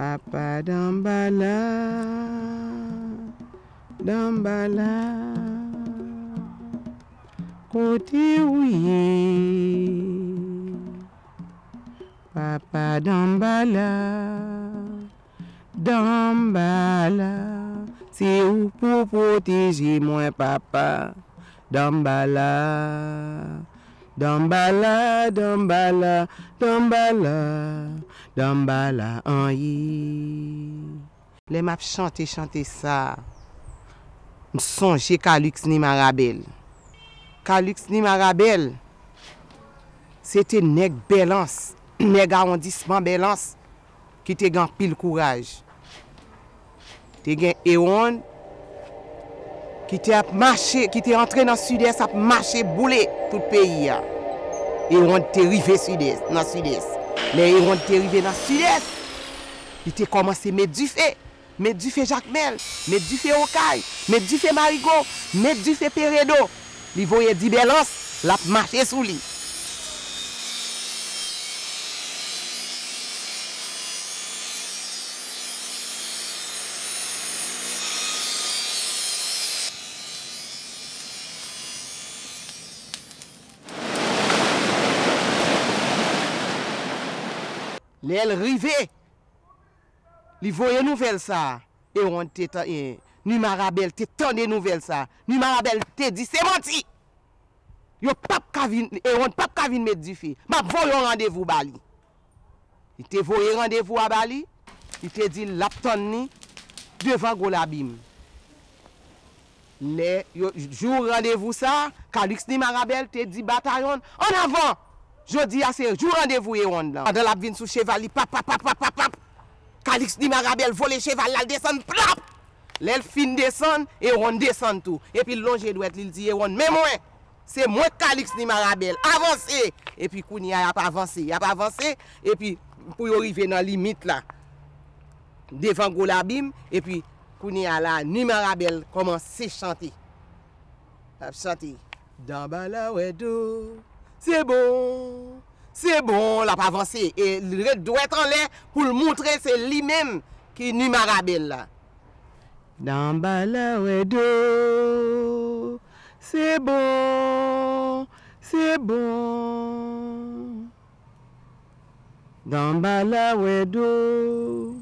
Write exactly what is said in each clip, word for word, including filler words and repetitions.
Papa Danbala, Danbala, kote ou ye? Papa Danbala, Danbala, se ou pou pwoteje mwen, papa. Danbala, Danbala, Danbala, Danbala, Danbala, anyi. Lè m ap chante chante sa, m sonje Calixte Nimarabel. Calixte Nimarabel, se te nèg Bèlans, nèg awondisman Bèlans, ki te gen anpil kouraj. Te gen Ewonn ki te ap mache, ki te antre nan Sidès, ap mache boule tout peyi a. Ewonn te rive Sidès, nan Sidès. Lè Ewonn te rive nan Sidès, li te kòmanse met dife. Met dife Jakmèl, met dife Okay, met dife Marigo, met dife Peredo. Li voye di Bèlans, l ap mache sou li. Lè l rive, li voye nouvèl sa a. Ewonn te tan-, e, Nimarabel te tande nouvèl sa a. Nimarabel te di, "Se manti! Yo p ap ka vin, Ewonn p ap ka vin met dife. M ap voye yon randevou ba li." Li te voye randevou a ba li. Li te di l ap tann li devan Gwo Labim. Lè yo, jou randevou sa a, Calixte Nimarabel te di batayon, "An avan! Jodi a se jou randevou Ewonn lan." Pandan l ap vin sou cheval li, pap, pap, pap, pap, pap, pap, Calixte Nimarabel vole cheval la, l desann, plap! Lè l fin desann, Ewonn desann tou. Epi l lonje dwèt li, l di, "Ewonn, men mwen! Se mwen k Calixte Nimarabel! Avanse!" Epi kounye a, y ap avanse, y ap avanse, epi pou yo rive nan limit la, devan Gwo Labim, epi kounye a la, Nimarabel kòmanse chante. L ap chante, "Danbala wè do, se bon, se bon." L ap avanse, e l ret dwèt anlè pou l montre se li menm ki Nimarabel la. "Danbala wè do, se bon, se bon." Danbala wè do,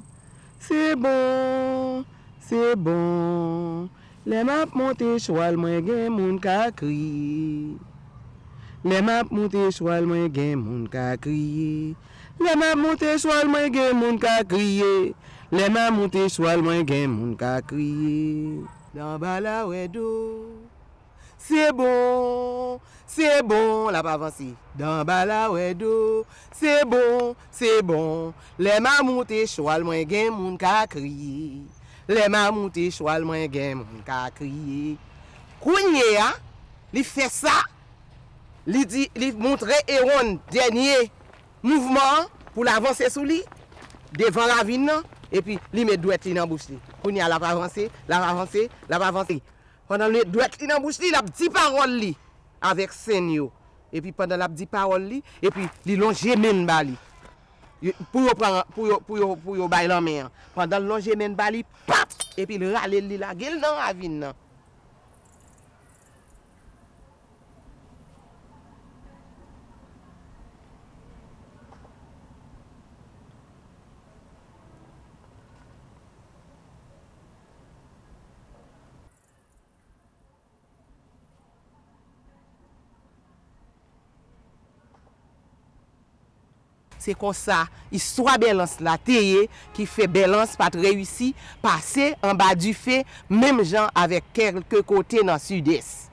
se bon, se bon. Lè m ap monte chwal mwen gen moun ka kriye. Lè m ap monte chwal mwen gen moun ka kriye. Lè m ap monte chwal mwen gen moun ka kriye. Lè m ap monte chwal mwen gen moun ka kriye. Danbala wè do. Se bon, se bon, l ap avanse. Danbala wè do, se bon, se bon. Lè m a moute chwal mwen gen moun ka kriye. Lè m a moute chwal mwen gen moun ka kriye. Kounye a, li fè sa, li di, li montre Ewonn dènye mouvman an pou l avanse sou li, devan ravin nan, epi li met dwèt li nan bouch li. Kounye a, l ap avanse, l ap avanse, l ap avanse. Pandan l met dwèt li nan bouch li, l ap di pawòl li avèk sen yo. Epi pandan l ap di pawòl li, epi li lonje men l ba li. Yo, pou yo pran, pou yo, pou yo, pou yo bay lanmen an. Pandan l lonje men l ba li, pap! Epi l rale l, li lage l nan ravin nan. Se konsa istwa Bèlans la te ye, ki fè Bèlans pa t reyisi pase anba dife menm jan avèk kèlke kote nan Sidès.